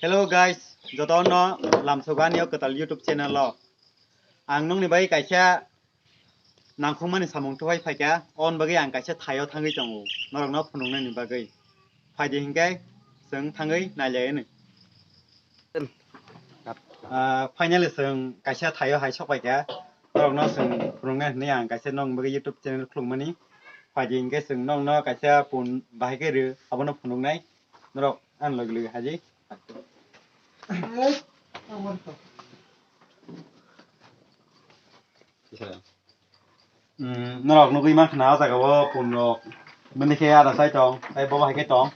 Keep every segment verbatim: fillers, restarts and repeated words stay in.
Hello guys, jotono lamsogo ani o kwtal YouTube channel o. Ang nokni bai kaisa nangkukmani samung thupai phaikha, on bagwi ang kaisa thaio thangwi tongo, norokno phunuknani bagwi. Phaidi hinkhe chwng thangwi nailaiani. Ah, finally chwng kaisa thaio hai sokpaikha, norokno chwng phunuknai hwnwi ang kaisa nokni bagwi YouTube channel khulukmani. Phaidi hinkhe chwng nokno kaisa pun bahai khe rw, abono phunuknai. Norok ang logi logi haji. Kisa. Hmm, norok nugwi mankha na o jaga o pun rok. Bini khe ada sai tong, tai bobo hai khe tong.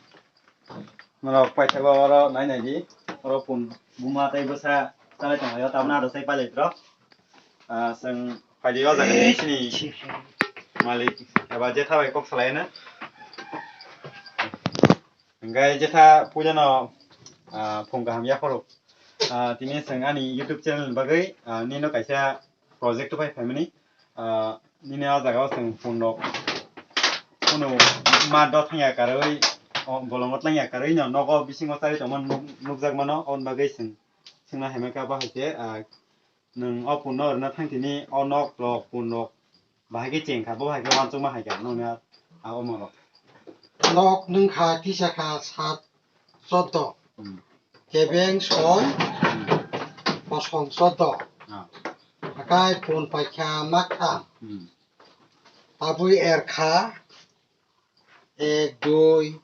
Norok paithago oro nai nai di. Oro pun buma tai bwsa chalai tong hai o, tabna ada sai pailai rok. Ah, chwng phaidi o jaga ni sini malik eba jetha bai kok salai na. Hingke jetha puilano, ah, phung kaham yapharo. Ah, tini chwng ani YouTube channel ni bagwi, ah, nino kaisa project o pai phaimani. Ah, nini o jaga o chwng phone rok, phone o mat do thangya karwi, o bolongo tlangya karwi no nogo bisingo charwi tongma nuk-, nukjak mano, oboni bagwi chwng swngna hai mankha bo hai khe, ah, Nwng o punno rwna thang tini o nok rok pun rok bahai khe cheng kha, bo bahai khe uansukma hai kha nokni a, a omo rok. Nok nwng kha kisa kha sat choddo. Hmm. Kebeng soi, hmm, kosong choddo. Ah. Hakai pun paikha maktham. Hmm. Tabui er kha ek, dui,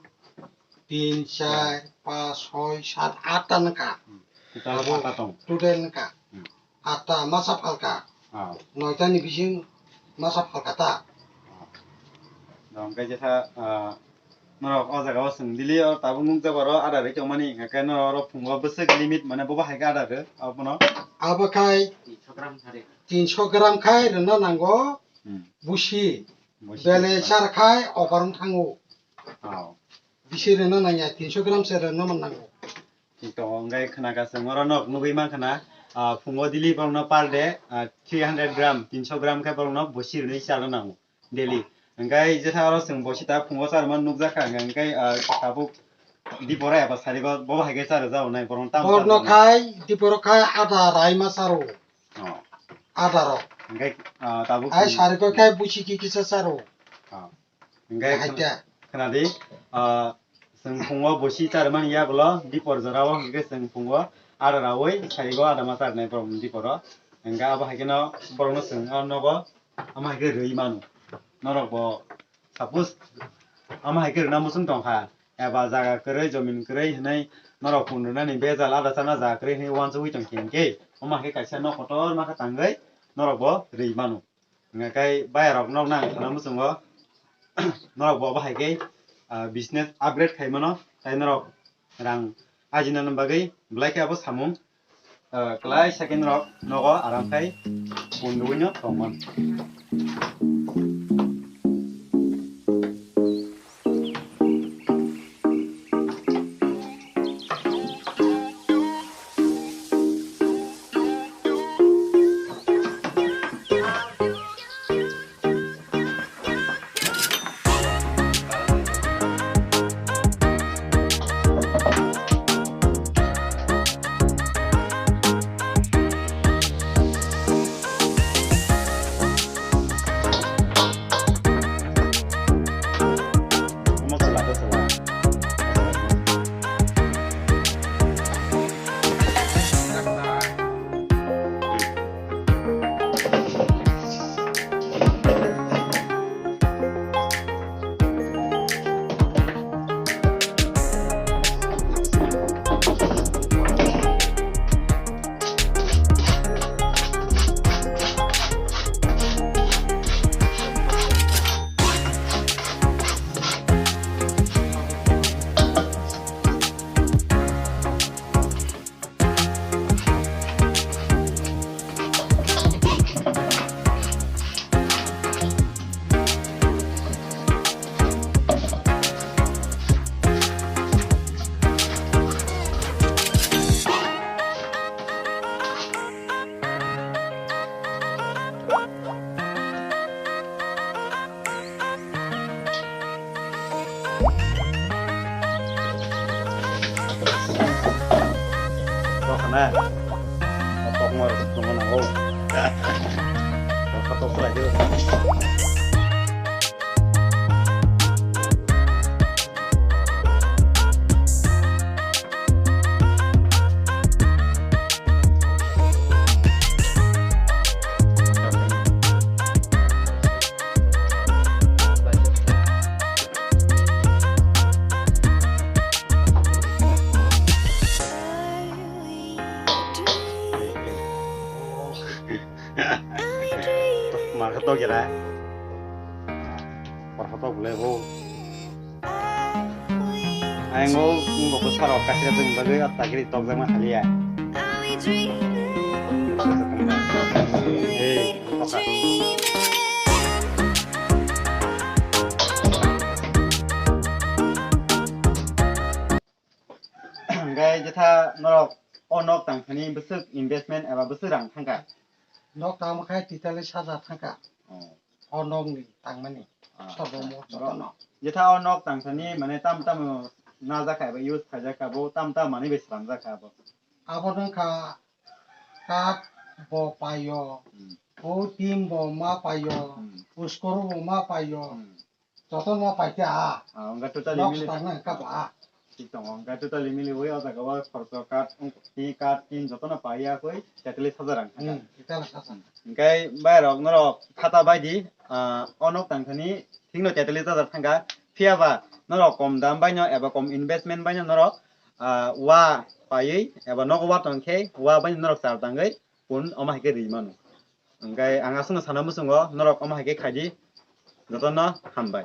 tin, char, panch, soi, sat, atta nangkha. Hmm. Total abo atta tong. Total nangkha. Hmm. Atta masa phalka. Ah. Noita ni bising masa phalka ta. Ah. Dong khe jetha, ah, norok o jaga o chwng dili o tabuk nukjak oro ada ri tongmani, hingkhe norok oro phungo bwswk limit mane bobo hai khe ada ri abono. Abo khai tinso gram khai rwna nango. Hmm. Busi. Busi. Belai char khai oparong thango. Oh. Bisi rwna nangya, tinso gram se rwna man nango. Thik tongo, hingkhe khna ka chwng oro nok nugwi mankha na, ah, phungo daily borokno per day, ah, three hundred gram, tinso gram khe borokno busi rwnwi charwna nango daily. Hingkhe jetha oro chwng busi ta phungo charwma nukjakha, hingkhe, ah, tabuk dipora eba sarigo bobo hai khe charwjao nai borokno tamo borokno charwjao nai. Khai diporo khai ada rai ma charo. Oh. Adaro. Hingkhe, ah, tabuk ai chwng sari koi kai busi ki kisa charo. Ah. Hingkhe khna-, khna di, ah, chwng phungo busi charmani yagulo dipor jorao hingkhe chwng phungo ada raui sarigo ada ma charnai borok diporo. Hingkhe abo hai kheno borokno chwng o nogo ama hai khe rwi manu. Norok bo Suppose, ama hai khe rwna muchung tong kha, eba jaga kwrwi, jomin kwrwi hwnwi norok pun rwnani bejal ada chana jaga kwrwi hwnwi uansugwi tong khe, hinkhe omo hai khe kaisa nok kotor ma khe tangwi norok bo rwi mano. Hwnka khe bayarok nok nang sana muchungo, norok bo abo hai khe, ah, business upgrade khai mano, tai norok rang ajinani bagwi belai khe abo samung, ah, kwlai second rok nogo aram khai punduino tongmani. Na, o kokmor tongma nango. Kokma tok khlai di. Mar khe tok jera. Por khe tok bole bo. Ang o wngkok bwsarok kaisa chwng bagwi o takiri tokjakma haliya. Hey, toka. Hingke jetha norok o nok tangthani bwswk investment eba bwswk rang thangkha? Nok tangma khai titali saja thangkha. Oh. O nokni tangmani. Ah, sobo mo jotono. Jetha o nok tangthani mane tam tam najakha eba use khaijakha bo tam tam manwi bai slamjakha bo. Abo wngkha kath bo paio, hmm, o tin bo ma paio, hmm, uskoro bo ma paio. Hmm. Jotono paikha a. Ah, wngkha totally nok mili. Swtang nang kha ba. Thik tongo, wngkha totally miliwi o jaga o khoroksa kath, tin kath, tin jotono paiya koi, tetalis hajar rang thangkha. Hmm, tetalis hajar. Hingke bai rok norok khata bai di, ah, o nok tangthani thikno tetalis hajar thangkha. Phiya ba norok kom dam baino eba kom investment baino norok, ah, wa paiwi eba nogo wa tongkhe wa baino norok char tangwi pun omo hai khe ri mano. Hingke ang aswkno sana muchungo norok omo hai khe khaidi, jotono hambai.